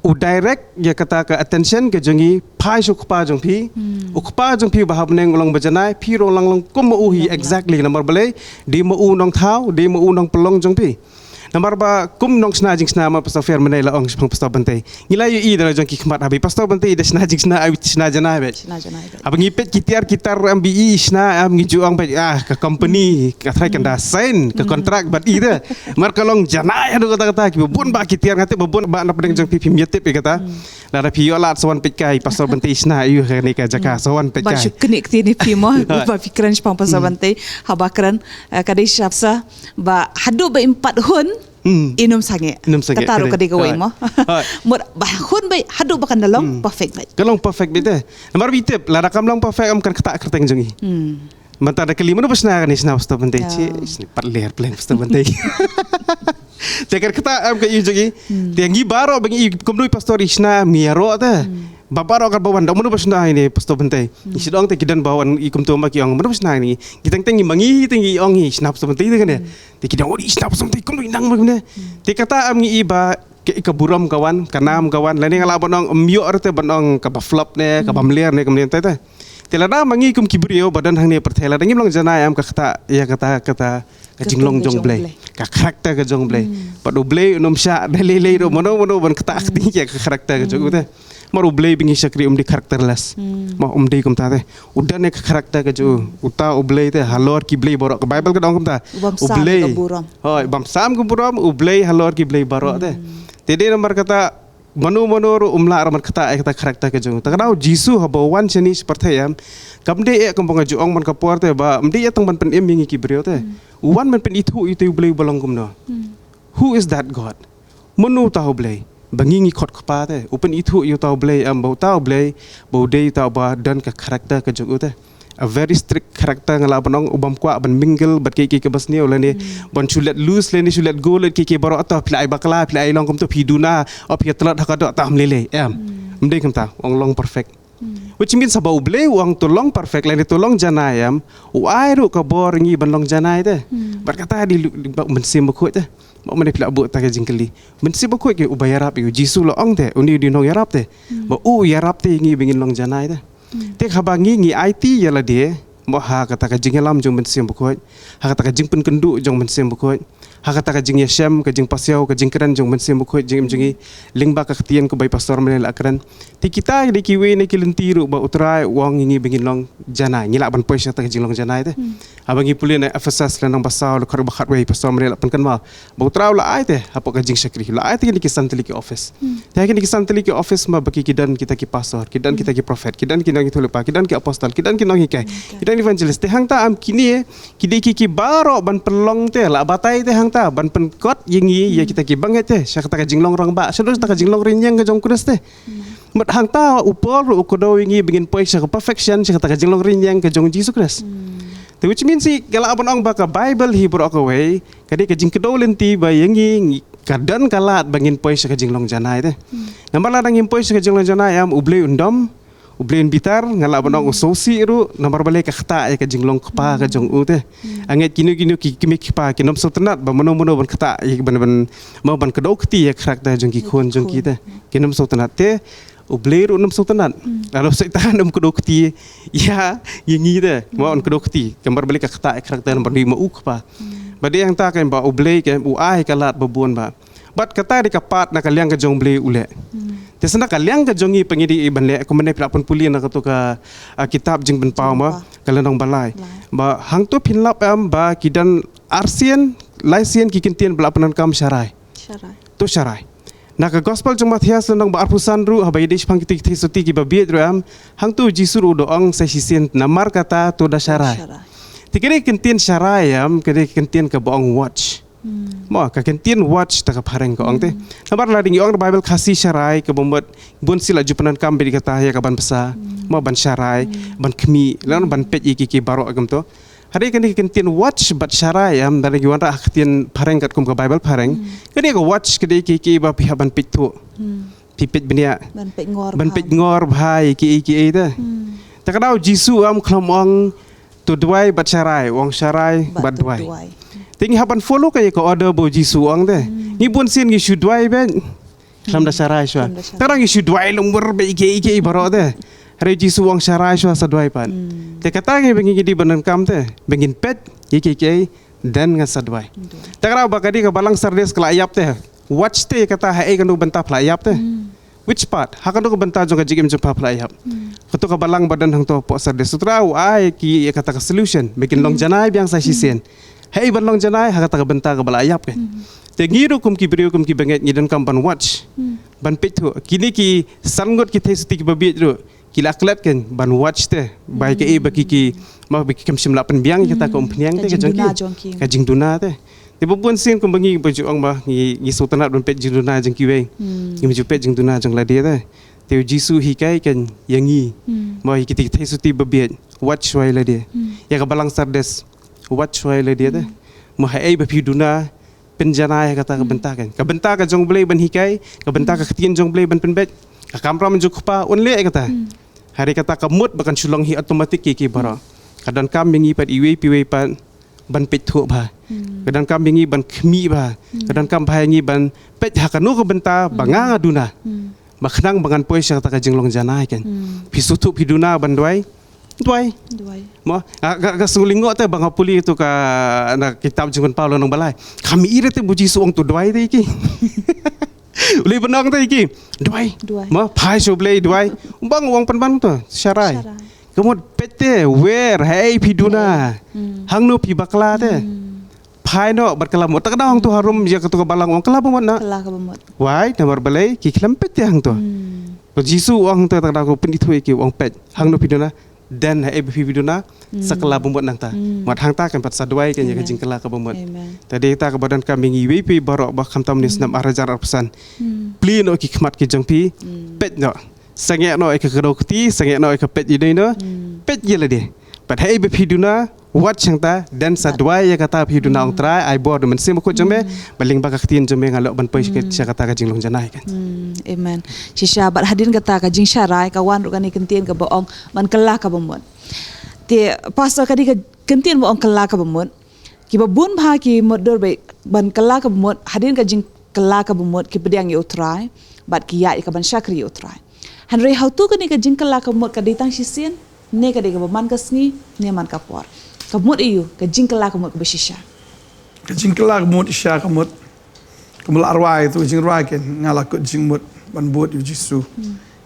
u direct ïa kata ka attention ka jong ngi phai sha u Kpa jong phi. U Kpa jong phi ba ha bneng u long ba janai, phi ruh lang long kum ma u hi exactly, namar balei, dei ma u u nongthaw, dei ma u u nongpynlong jong phi. Namar ba kum nongshna jingshna ma Pastor Fer mynne la ong shaphang Pastor Bantei. Ngi la ïohi da la jong ki khmat haba i Pastor Bantei i da shna jingshna, ai shna janai beit. Shna janai beit. Haba ngi peit ki tiar ki tar em ba i shna em ngi ju ong beit, ah, ka company ka tharai kan da sign ka contract bad i te. Mar ka long janai haduh katta katta, kiba bun ba ki tiar, nga tip ba bun ba na pdeng jong phi phim ïatip ïa kata. Lada phi ïoh lad sa wan peit kai Pastor Bantei shna ïa kane ka jaka, sa wan peit kai. Ba shu knieh ktien ïa phi mo, ba phi kren shaphang Pastor Bantei, haba kren, eh, ka dei shisha ba haduh ba im pat hun, Hmm. i nym sangeh. Nym sangeh, kata ruh ka dei kawei mo. Mut ba hun beit haduh ba kan da long perfect beit. Kan long perfect beit te. Namar ba i tip lada kam long perfect em kan ktah kyrteng jong i. Hmm. Mynta da kylli mano ba shna kane, shna Pastor Bynta. Chi, shna pat ler pleng Pastor Bynta. Te kata em ka ïing jong ngi. Te ngi baroh ba ngi kumno pastor i shna, ngi ïaroh te. Ba baroh kat ba wan da mano ba shna ine Pastor Bynta. Ngi shu ong te ki don ba wan i kumto ma ki ong mano ba shna ine. Ki teng teng ngi ma ngi te ngi ong i shna Pastor Bynta te kane. Te ki don i shna Pastor Bynta kumno i nang ma kane. Te kata em ngi i ba ka, ka burom ka wan, ka nam ka wan, lane nga lah ban ong, ym ïoh ruh te ban ong kaba flop ne, kaba mler ne, kumne te te. Te lada ma ngi kum ki briew ba don hangne pyrthei, lada ngim long janai em ka ktah ïa kata, kata ka jinglong jong U Blei. Ka character ka jong U Blei. Bad U Blei un ym shah da lei lei ruh mano mano ban ktah kti ïa ka character ka jong u te. Namar U Blei ba ngi shakri um dei characterless. Ma um dei kumta te. U don ïa ka character ka jong u. Uta U Blei te halor ki blei baroh, ka Bible ka ong kumta. U Blei. Hooid, bym sam ka burom, U Blei halor ki blei baroh te. Te dei namar kata, mano mano ruh um lah ruh ban ktah ïa kata ka character ka jong u. Te ka daw Jisu haba u wan shane sha pyrthei em, kam dei eh kumba nga ju ong man ka por te ba ym dei eh tang ban pynim ïa ngi ki briew te. U wan ban pynithuh ïa uta U Blei uba long kumno. Who is that God? Mano uta U Blei? Ba ngi ngi khot kpa te. U pynithuh ïa uta U Blei em, ba uta U Blei ba u dei uta uba don ka character ka jong u te. A very strict character, nga lah ban ong, u bym kwah ban mingle bad kiei kiei kiba sniew lane ban shu let loose lane shu let go lane kiei kiei baroh, to phi la ai bakla, phi la ai long kumto, phi duna, o phi tlot ha ka doh, to ym lei lei em. Ym dei kumta, u ong long perfect. Which means haba U Blei u ong to long perfect lane to long janai em, u ai ruh ka bor ïa ngi ban long janai te. Bad kata dei lu-, lu-, ba u Mynsiem Bakhuid te. Ba mane phi lah buh ta ka jingkylli. Mynsiem Bakhuid ki uba ïarap ïa u, Jisu la ong te, une u dei u nongïarap te. Ba u ïarap te ïa ngi ba ngin long janai te. Te haba ngi ngi aiti ïa lade, mo ha kata ka jingïalam jong Mynsiem Bakhuid, ha kata ka jingpynkynduh jong Mynsiem Bakhuid, ha kata ka jingïashem, ka jingpasiaw, ka jingkren jong Mynsiem Bakhuid jingim jong ngi, lyngba ka ktien kaba i Pastor Mane la kren. Te kita ki dei kiwei na ki lynti ruh ba U Trai u ong ïa ngi ba ngin long janai, ngi lah ban poi sha kata ka jinglong janai te. Haba ngi pule na Ephesus lynnong ba saw, lynnong ba khatwei, Pastor Mane la pynkynmaw ba U Trai u la ai te hapoh ka jingshakri, u la ai te kine ki san tylli ki office. Te ha kine ki san tylli ki office ma ba ki ki don kita ki pastor, ki don kita ki prophet, ki don ki nongïathuhlypa, ki don ki apostle, ki don ki nonghikai, ki don evangelist. Te hangta em kine ki dei ki, ki baroh ban pynlong te, la batai te hangta ban pynkot ïa ngi ïa kita ki bangeit te sha kata ka jinglong rangbah, shaduh kata ka jinglong rynïeng ka jong U Khrist te. Bad hangta u Paul ruh u kdew ïa ngi ba ngin poi sha ka perfection, sha kata ka jinglong rynïeng ka jong U Jisu Khrist. Te which means hi ka lah ban ong ba ka Bible hi baroh kawei ka dei ka jingkdew lynti ba ïa ngi, ngi ka don ka lad ba ngin poi sha ka jinglong janai te. Namar lada ngim poi sha ka jinglong janai em, U Blei un dom, U Blei un bitar, nga lah ban ong u sngewsih ruh, namar balei, ka ktah ïa ka jinglong kpa ka jong u te. Nga ngeit kino kino ki kmie ki kpa kin ym sngewtynnat ba mano mano ban ktah ïa, ban, ban, mo ban kdew kti ïa ka character jong ki khun jong ki te. Kin ym sngewtynnat te. U Blei ruh un ym sngewtynnat. Lada u Soitan um kdew kti ïa, ïa ngi te, mo un kdew kti. Namar balei, ka ktah ïa ka character namar dei ma u kpa. Ba dei hangta kein ba U Blei kein u ai ka lad ba bun ba. Bad kata dei ka part na ka liang ka jong U Blei u leh. Te sa na ka liang ka jong ngi pat ngi dei ban leh, kumne phi lah pynpule na kato ka, ah, kitab Jingpynpaw mo, ka lynnong ba lai. Ba hangto phin lap em ba ki don arsien, laisien ki kyntien ba la pyndonkam sharai. To sharai. Na ka Gospel jong Mathaios lynnong ba arphew san ruh, haba ïadei shaphang kita ki theisotti kiba bieit ruh em, hangto u Jisu ruh u da ong sa shisien, namar kata to da sharai. Te ka dei ka kyntien sharai em, ka dei ka kyntien kaba ong watch. Mo, ka kyntien watch ta ka phareng ka ong te. Namar lada ngi ong da Bible Khasi sharai, kaba mut bun sien la ju pyndonkam beit kata ïa ka ban bsa. Mo, ban sharai, ban khmih, lane ban peit ïa ki, ki baroh kumto. Hynrei kane ka kyntien watch bad sharai em, lada ngi wanrah ha ka ktien phareng katkum ka Bible phareng. Kane ka watch ka dei ki, ki ba phi hap ban peit thuh. Phi peit bniah. Ban peit ngor bha ïa kiei kiei te. Te ka daw Jisu em khlem ong to duwai bad sharai, u ong sharai bad duwai. Te ngi hap ban follow ka ïa ka order ba u Jisu u ong te. Ngi bun sien ngi shu duwai beit. Khlem da sharai shuwa. Te ka daw ngi shu duwai lymwer beit ïa kiei kiei baroh te. Hynrei u Jisu u ong sharai shuwa sa duwai pat. Te kata ngi ba ngi dei ban donkam te. Ba ngin peit ïa kiei kiei. Then ngan sa duwai. Te ka daw ba ka dei ka balang Sardis ka la ïap te. Watch te kata ha ei kano ka bynta phi la ïap te. Which part? Ha kano ka bynta jong ka jingim jong pha phi la ïap. Kato ka balang ba don hangto hapoh Sardis. U Trai u ai ki ïa kata ka solution. Ba kin long janai biang sa shisien. Ha ei ban long janai, ha kata ka bynta kaba la ïap kein. Te ngi ruh kum ki briew kum ki bangeit ngi donkam ban watch. Ban peit thuh. Kine ki san ngut ki theisotti kiba bieit ruh. Ki la klet kein ban watch te. Ba ïa kaei ba ki ki, ma ba ki kam shym la pynbiang ïa kata ka umphniang te ka jong ki. Ka jingduna te. Te ba bun sien kumba ngi ba ju ong ba ngi, ngi sngewtynnat ban peit jingduna jong kiwei. Ngi ma ju peit jingduna jong lade te. Te u Jisu hikai kein ïa ngi. Ma ïa kita ki theisotti ba bieit. Wat shuwa ïa lade. Ïa ka balang Sardes, wat shuwa ïa lade te. Mo haei ba phi duna, pynjanai ha kata ka bynta kan. Ka bynta ka jong U Blei ban hikai, ka bynta ka ktien jong U Blei ban pynbeit. Ka kamram jong U Kpa, un leh ïa kata. Hynrei kata ka mut ba kan shu long hi automatic ïa ki baroh. Ka donkam ïa ngi pat iwei pa iwei pat ban peit thuh bha. Ka donkam ïa ngi ban khmih bha. Ka donkam bha ïa ngi ban peit ha kano ka bynta ba nga nga duna. Ba khnang ba ngan poi sha kata ka jinglong janai kan. Phi sngewthuh phi duna ban duwai. Duwai. Duwai. Mo, ah, ka, ka sngewlyngngoh te ba nga pule tu ka na kitab jingwan Paul nong balai. Kam i re te ba U Jisu ong to duwai te ki. U Blei ba ong te ki. Duwai. Duwai. Mo, phai sha U Blei duwai. Bang ong pynban to. Sharai. Sharai. Ka mut peit te, wer, haei phi duna. Hangno phi bakla te. Phai noh bad kylla mut. Te ka dang hangto harum ïa kato ka balang ong kylla ba mut na. Kylla kaba mut. Wai, namar balei, ki khlem peit te hangto. U Jisu ong te te ka dang ko pynithuh ïa ki ong peit. Hangno phi duna. Dei haei ba phi duna. Sa kylla ba mut nangta. Mut hangta kan pat sa duwai kan ïa ka jingkylla kaba mut. Amen. Te dei ta kaba donkam ïa ngi iwei pa iwei baroh ba khamtam ne snem ar hajar arphew san. Plie noh ki khmat ki jong phi. Peit noh. Sangeh noh ïa ka kdew kti, sangeh noh ïa ka peit ïa dei noh. Peit ïa lade. Pat haei ba phi duna, wat shangta, dei sa duwai ïa kata phi duna ong Trai, ai bor da u Mynsiem Bakhuid jong me, ba lyngba ka ktien jong me nga lah ban poi sha kata ka jinglong janai kan. Amen. Shisha bad hadien kata ka jingsharai, ka wan ruh kane ka kyntien kaba ong ban kylla kaba mut. Te pastor, ka dei ka kyntien ba ong kylla kaba mut. Kiba bun bha ki mutdur ba ban kylla kaba mut, hadien ka jingkylla kaba mut ki pdiang ïa U Trai, bad ki ïaid ïa ka ban shakri ïa U Trai. Hynrei hato kane ka jingkylla kaba mut ka dei tang shisien, ne ka dei kaba man ka sngi, ne man ka por. Ka mut aïu, ka jingkylla kaba mut kaba shisha. Ka jingkylla kaba mut shisha ka mut. Kumba la rwai tu jingrwai kan, nga la kut jingmut ban bud ïa U Jisu.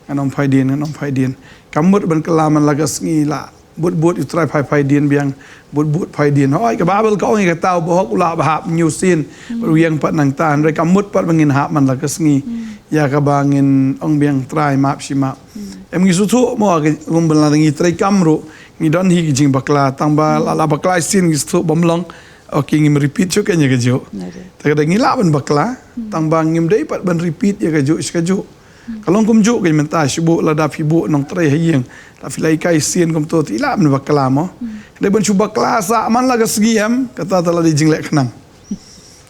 Ngan ym phai dien, ngan ym phai dien. Ka mut ban kylla man la ka sngi la bud bud ïa U Trai phai phai dien biang. Bud bud phai dien. Hoi, ka Baibl ka ong ïa kata u bahok u lah ba hap hynñiew sien. Bad u ïeng pat nangta, hynrei ka mut pat ba ngin hap man la ka sngi. Ïa kaba ngin ong biang Trai map shi map. Em ngi sngewthuh mo ka kum ba la ngi treikam ruh. Ngi don hi ki jingbakla, tang ba la la bakla shisien ngi sngewthuh bym long. Okay, ngim repeat shuh kein ïa kajuh. Te ka dei ngi lah ban bakla, tang ba ngim dei pat ban repeat ïa kajuh shi kajuh. Ka long kumjuh kein mynta, shu buh lada phi buh nongtrei ha ïing, lada phi la hikai sien kumto te i lah ban bakla mo. Dei ban shu bakla sa man la ka sngi em, kata te la dei jingleh khnang.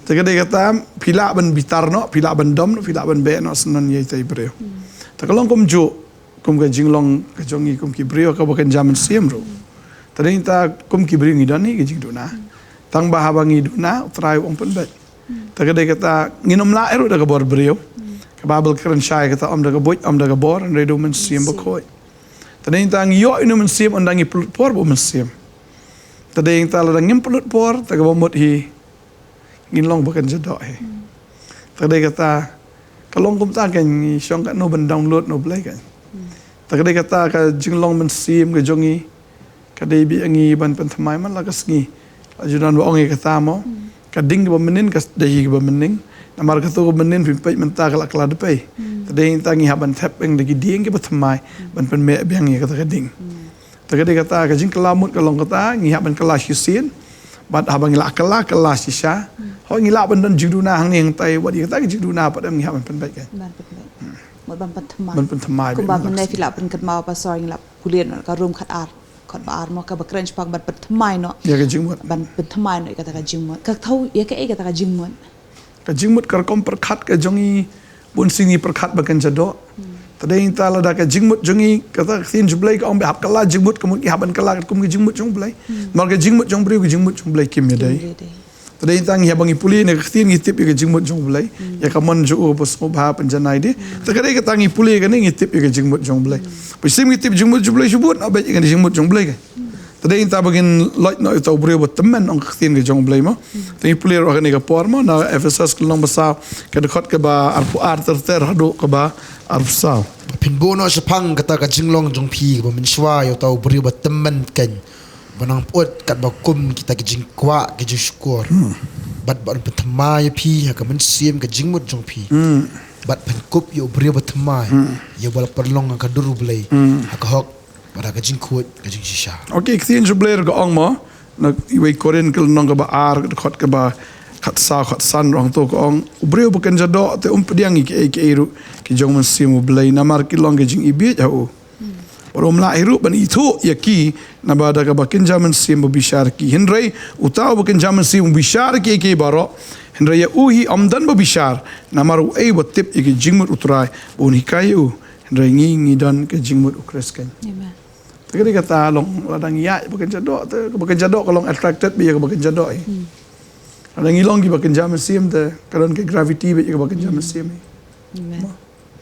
Te ka dei kata phi lah ban bitar noh, phi lah ban dom noh, phi lah ban beh noh, syndon ïa ita i briew. Te ka long kumjuh, kum ka jinglong ka jong ngi kum ki briew kaba kynja mynsiem ruh. Te dei ta kum ki briew ngi don hi ka jingduna. Tang ba haba ngi duna, U Trai u ong pynbeit. Te ka dei kata ngin ym lah ruh da ka bor briew. Ka Baibl kren shai kata ym da ka buit, ym da ka bor, hynrei da u Mynsiem Bakhuid. Te dei ta ngi ïoh ïa u Mynsiem ynda ngi pynlut por bad u Mynsiem. Te dei ta lada ngim pynlut por, te kaba mut hi ngin long ba kynja doh hi. Te dei kata ka long kumta kein ngi shong katno ban download na U Blei kein. Te ka dei kata ka jinglong mynsiem ka jong ngi. Ka dei beit ïa ngi ban pynthymmai man la ka sngi. La ju don ba ong ïa kata mo. Ka ding kaba mynnin ka dei hi kaba mynnin. Namar kato kaba mynnin phi peit mynta ka la kylla da pei. Te dei ta ngi hap ban thep ïa da ki dieng kiba thymmai ban pynmih biang ïa kata ka ding. Te ka dei kata ka jingkylla mut ka long kata ngi hap ban kylla shisien. Bad haba ngi la kylla kylla shisha. Hooid ngi lah ban don jingduna hangne hangtai wat ïa kata ka jingduna pat em ngi hap ban pynbeit kein. Ban pynbeit. Mut ban pynthymmai. Ban pynthymmai. Kumba mynne phi la pynkynmaw pastor ngi la pule noh ka Rom khat ar. Khat ba ar mo kaba kren shaphang ban pynthymmai noh. Ïa ka jingmut. Ban pynthymmai noh ïa kata ka jingmut. Ka thaw ïa kaei kata ka jingmut. Ka jingmut ka rukom pyrkhat ka jong ngi bun sien ngi pyrkhat ba kynja doh. Te dei ta lada ka jingmut jong ngi kata ka ktien jong U Blei ka ong ba hap kylla jingmut ka mut ngi hap ban kylla katkum ka jingmut jong U Blei. Namar ka jingmut jong u briew ka jingmut jong U Blei kim ïadei. Te dei ta ngi haba ngi pule na ka ktien ngi tip ïa ka jingmut jong U Blei. Ïa ka mon jong u ba sngewbha pynjanai de. Te ka dei kata ngi pule kane ngi tip ïa ka jingmut jong U Blei. Ba shim ngi tip jingmut jong U Blei shibun na ba ïa ka jingmut jong U Blei ka. Te dei ta ba ngin loit noh ïa uta u briew ba tymmen ong ka ktien ka jong U Blei mo. Te ngi pule ruh ha kane ka por mo na Ephesos ka lynnong ba saw ka dkhot kaba arphew ar ter ter haduh kaba arphew saw. Phin buh noh shaphang kata ka jinglong jong phi kaba mynshuwa ïa uta u briew ba tymmen kein. Ba nang pyut katba kum kita ki jingkwah ki jingshukor. Bad ban pynthymmai ïa phi ha ka mynsiem ka jingmut jong phi. Bad pynkup ïa u briew ba thymmai. Ïa uba la pynlong ha ka dur U Blei. Ha ka hok bad ha ka jingkhuid ka jingshisha. Okay, ka ktien jong U Blei ruh ka ong mo. Na iwei Korinth ka lynnong kaba ar, ka dkhot kaba khatsaw khatsan ruh hangto ka ong. U briew ba kynja doh te um pdiang ïa kiei kiei ruh ki jong u Mynsiem U Blei namar ki long ka jingibieit ha u. Bad um lah hi ruh ban ithuh ïa ki, naba da kaba kynja mynsiem ba bishar ki. Hynrei uta uba kynja mynsiem u bishar ïa kiei kiei baroh. Hynrei ïa u hi ym don ba bishar, namar uei uba tip ïa ki jingmut U Trai ba un hikai ïa u? Hynrei ngi, ngi don ka jingmut U Khrist keiñ. Amen. Te ka dei kata, long lada ngi ïaid ba kynja doh, te kaba kynja doh ka long attracted bad ïa kaba kynja doh hi. Hmm. Lada ngi long kiba kynja mynsiem, te ka don ka gravity bad ïa kaba kynja mynsiem hi. Amen.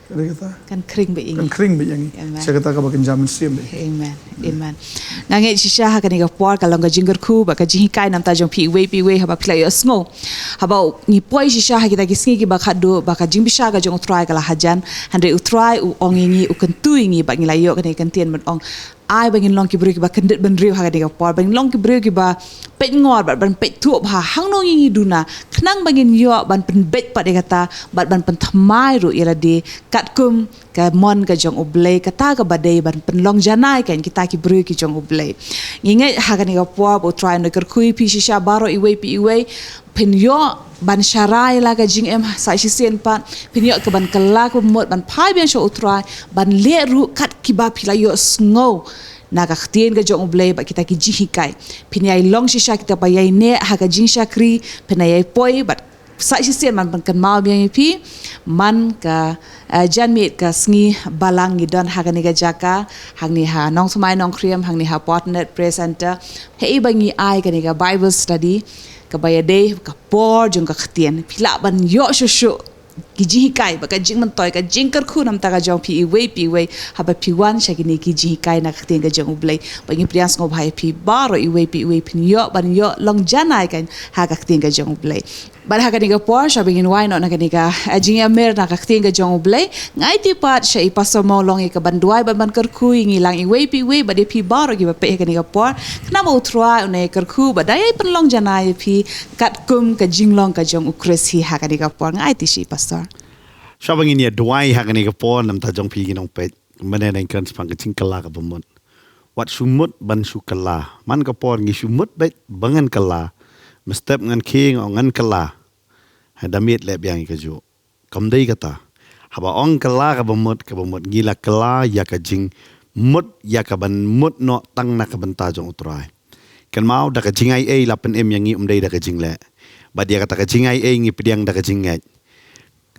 Ka dei kata. Kan khring bad ïa ngi. Kan khring bad ïa ngi. Amen. Sha kata kaba kynja mynsiem bad ïa ngi. Amen. Amen. Nga ngeit shisha ha kane ka por ka long ka jingkyrkhu bad ka jinghikai namar jong phi iwei pa iwei haba phi la ïohsngew. Haba ngi poi shisha ha kita ki sngi kiba khatduh ba ka jingbishar ka jong U Trai ka la hajan. Hynrei U Trai u ong ïa ngi, u kyntu ïa ngi, bad ngi la ïoh kane ka ktien ban ong, ai ba ngin long ki briew kiba kyndit bynriew ha kane ka por, ba ngin long ki briew kiba peit ngor bad ban peit thuh bha hangno ngi, ngi duna, khnang ba ngin ïoh ban pynbeit pat ïa kata bad ban pynthymmai ruh ïa lade katkum ka mon ka jong U Blei, kata kaba dei ban pynlong janai keiñ kita ki briew ki jong U Blei. Ngi ngeit ha kane ka por ba U Trai un kyrkhu ïa phi shisha baroh iwei pa iwei, phin ïoh ban sharai la ka jingim sa shisien pat, phin ïoh ka ban kylla ka bamut ban phai biang sha U Trai, ban leh ruh kat kiba phi la ïohsngew na ka ktien ka jong U Blei bad kita ki jinghikai. Phin ïai long shisha kita ba ïai neh ha ka jingshakri, phin ïai poi bad sa shisien ban pynkynmaw biang ïa phi, man ka, eh, janmiet ka sngi balang ngi don ha kane ka jaka, hangne ha Nongthymmai Nongkrem, hangne ha Port Ned Prayer Center, ha i ba ngi ai kane ka Bible study, kaba ïadei ka por jong ka ktien. Phi lah ban ïoh shuh shuh ki jinghikai bad ka jingmyntoi, ka jingkyrkhu namar ka jong phi iwei pa iwei haba phi wan sha kine ki jinghikai na ka ktien ka jong U Blei. Bad ngi pdiang sngewbha ïa phi baroh iwei pa iwei, phin ïoh ban ïoh long janai keiñ ha ka ktien ka jong U Blei. Bad ha kane ka por, shwa ba ngin wai noh na kane ka, eh, jingïamir na ka ktien ka jong U Blei, nga aiti pat sha i Pastor Mawlong ïa ka ban duwai bad ban kyrkhu ïa ngi lang iwei pa iwei bad ïa phi baroh kiba peit ha kane ka por. Khnang ba U Trai un ïai kyrkhu bad da ïai pynlong janai ïa phi katkum ka jinglong ka jong U Khrist hi ha kane ka por. Nga aiti sha i Pastor. Shwa ba ngin ïa duwai ha kane ka por namar jong phi ki nongpeit. Mynne ngan kren shaphang ka jingkylla kaba mut. Wat shu mut ban shu kylla. Man ka por ngi shu mut beit ba ngan kylla. Mynstep ngan khie nga ong ngan kylla. Hynda miet leh biang ïa kajuh. Kam dei kata. Haba ong kylla kaba mut, kaba mut ngi la kylla ïa ka jingmut, ïa ka ban mut noh tang na ka bynta jong U Trai. Kynmaw, da ka jingaiei la pynim ïa ngi, ym dei da ka jingleh. Bad ïa kata ka jingaiei ngi pdiang da ka jingngeit.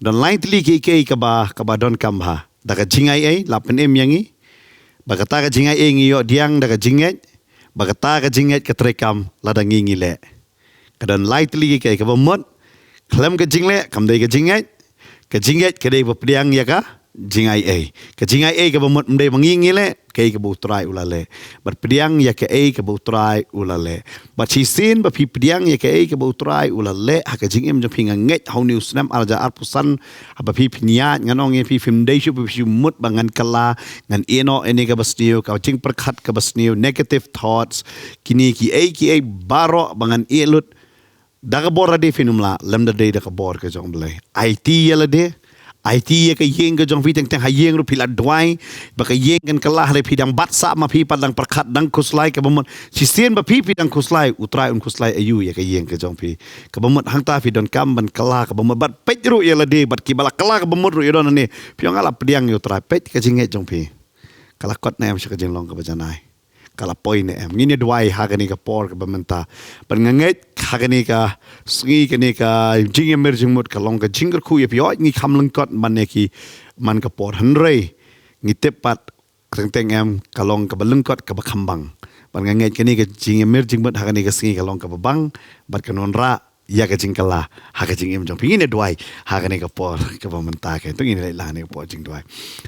Don lai tylli kiei kiei kaba, kaba donkam bha. Da ka jingaiei la pynim ïa ngi. Bad kata ka jingaiei ngi ïoh pdiang da ka jingngeit. Bad kata ka jingngeit ka treikam lada ngi, ngi leh. Ka don lai tylli kiei kiei, kaba mut khlem ka jingleh kam dei ka jingngeit. Ka jingngeit ka dei ba pdiang ïa ka jingaiei. Ka jingaiei kaba mut ym dei ba ngi, ngi leh, kaei kaba U Trai u la leh. Bad pdiang ïa kaei kaba U Trai u la leh. Bad shisien ba phi pdiang ïa kaei kaba U Trai u la leh ha ka jingim jong phi, nga ngeit ha une u snem ar hajar arphew san, haba phi pynïaid, ngan ong ïa phi, phim dei shuh ba phi shu mut ba ngan kylla, ngan ïehnoh ïa kane kaba sniew, ka jingpyrkhat kaba sniew, negative thoughts, kine kiei kiei baroh ba ngan ïeh lut. Da ka bor lade phin ym lah, lymda dei da ka bor ka jong U Blei. Aiti ïa lade, aiti ïa ka ïing ka jong phi, teng teng ha ïing ruh phi la duwai ba ka ïing kan kylla, hynrei phi dang bat sah ma phi pat dang pyrkhat, dang khuslai, kaba mut shisien ba phi, phi dang khuslai, U Trai un khuslai aïu ïa ka ïing ka jong phi? Kaba mut hangta phi donkam ban kylla kaba mut, bad peit ruh ïa lade, bad kiba la kylla kaba mut ruh ïa don hangne, phi ong nga la pdiang ïa U Trai, peit ka jingngeit jong phi. Ka la kot ne em sha ka jinglong kaba janai? Ka la poi ne em? Ngin ïa duwai ha kane ka por kaba mynta. Bad nga ngeit ha kane ka sngi, kane ka jingïamir jingmut ka long ka jingkyrkhu ïa phi, hooid ngi kham lyngkot man ïa ki man ka por, hynrei ngi tip pat teng teng em ka long kaba lyngkot kaba kham bang. Bad nga ngeit kane ka jingïamir jingmut ha kane ka sngi ka long kaba bang bad kan wanrah ïa ka jingkylla ha ka jingim jong phi. Ngin ïa duwai ha kane ka por kaba mynta, ka to ngin ïa leit lang ha kane ka por jingduwai.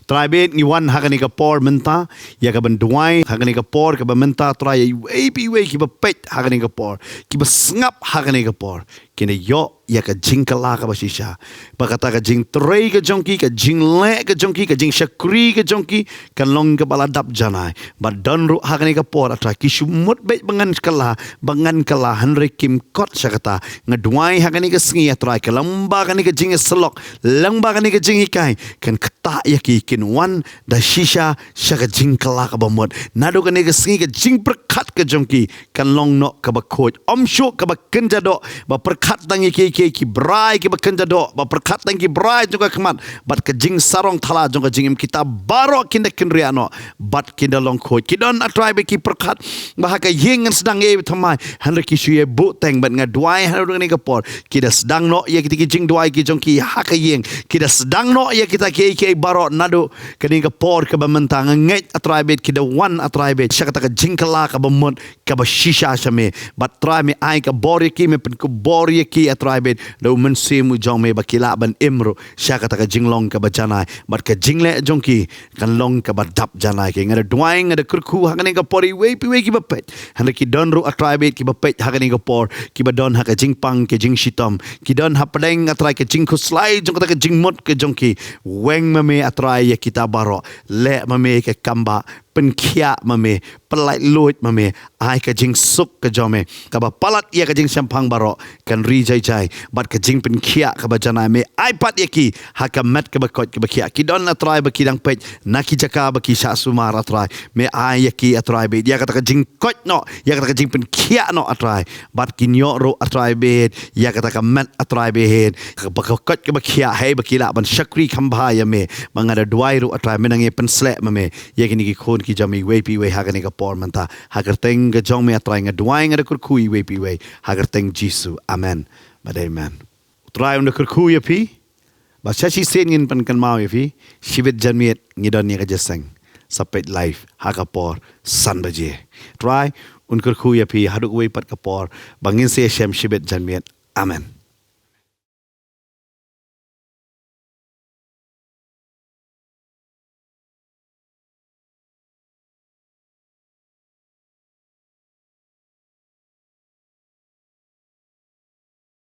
Trai bad ngi wan ha kane ka por mynta ïa ka ban duwai ha kane ka por kaba mynta, Trai, ïa iwei pa iwei kiba peit ha kane ka por, kiba sngap ha kane ka por, kin ïoh ïa ka jingkylla kaba shisha. Ba kata ka jingtrei ka jong ki, ka jingleh ka jong ki, ka jingshakri ka jong ki kan long kaba la dap janai. Bad don ruh ha kane ka por, A Trai, ki shu mut beit ba ngan kylla, ba ngan kylla, hynrei kim kot sha kata. Nga duwai ha kane ka sngi, A Trai, ka lyngba kane ka jingïasyllok, lyngba kane ka jinghikai, kan ktah ïa ki, kin wan da shisha sha ka jingkylla kaba mut. Naduh kane ka sngi ka jingpyrkhat ka jong ki kan long noh kaba khuid. Ym shuh kaba kynja doh ba pyrkhat tang ïa ki, ki brai kiba kynja doh, ba pyrkhat tang ki brai jong ka khmat bad ka jingsarong thala jong ka jingim, kita baroh kin da kynriah noh bad kin da long khuid. Ki don, A Trai, bad ki pyrkhat ba ha ka ïing ngan sdang ïa iba thymmai, hynrei ki shu ïa buh teng. Bad nga duwai ha kane ka por, ki da sdang noh ïa kita ki jingduwai ki jong ki ha ka ïing, ki da sdang noh ïa kita kiei kiei baroh naduh kane ka por kaba mynta. Nga ngeit, A Trai, bad ki da wan, A Trai, bad sha kata ka jingkylla kaba mut kaba shisha sha me. Bad Trai, me ai ka bor ïa ki, me pynkupbor ïa ki, A Trai, bad da u Mynsiem u jong me, ba ki lah ban im ruh sha kata ka jinglong kaba janai, bad ka jingleh jong ki kan long kaba dap janai. Ki, nga da duwai, nga da kyrkhu ha kane ka por, iwei pa iwei kiba peit, hynrei ki don ruh, A Trai, bad kiba peit ha kane ka por, kiba don ha ka jingpang ka jingshitom, ki don hapdeng, A Trai, ka jingkhuslai jong kata ka jingmut ka jong ki. Weng ma me, A Trai, ïa kita baroh. Leh ma me ka kam ba pynkhiah ma me, pyllait luid ma me, ai ka jingsuk ka jong me kaba palat ïa ka jingshemphang baroh, kan ri jai jai, bad ka jingpynkhiah kaba janai. Me ai pat ïa ki ha ka met kaba koit kaba khiah. Ki don, A Trai, ba ki dang peit na ki jaka ba ki shah sumar, A Trai, me ai ïa ki, A Trai, bad ïa kata ka jingkoit noh, ïa kata ka jingpynkhiah noh, A Trai, bad kin ïoh ruh, A Trai, bad ïa kata ka met, A Trai, bad kaba koit kaba khiah, hei ba ki lah ban shakri kham bha ïa me. Ba nga da duwai ruh, A Trai, me nang ïa pynsleh ma me ïa kine ki khun ki jong me, iwei pa iwei ha kane ka por mynta. Ha ka kyrteng ka jong me, A Trai, nga duwai, nga da kyrkhu, iwei pa iwei ha ka kyrteng Jisu. Amen bad amen. U Trai un da kyrkhu ïa phi, ba sha shisien ngin pynkynmaw ïa phi, shibit janmiet ngi don ïa ka jingïaseng, sa peit live ha ka por san baje. Trai un kyrkhu ïa phi haduh kawei pat ka por, ba ngin sa ïashem shibit janmiet. Amen.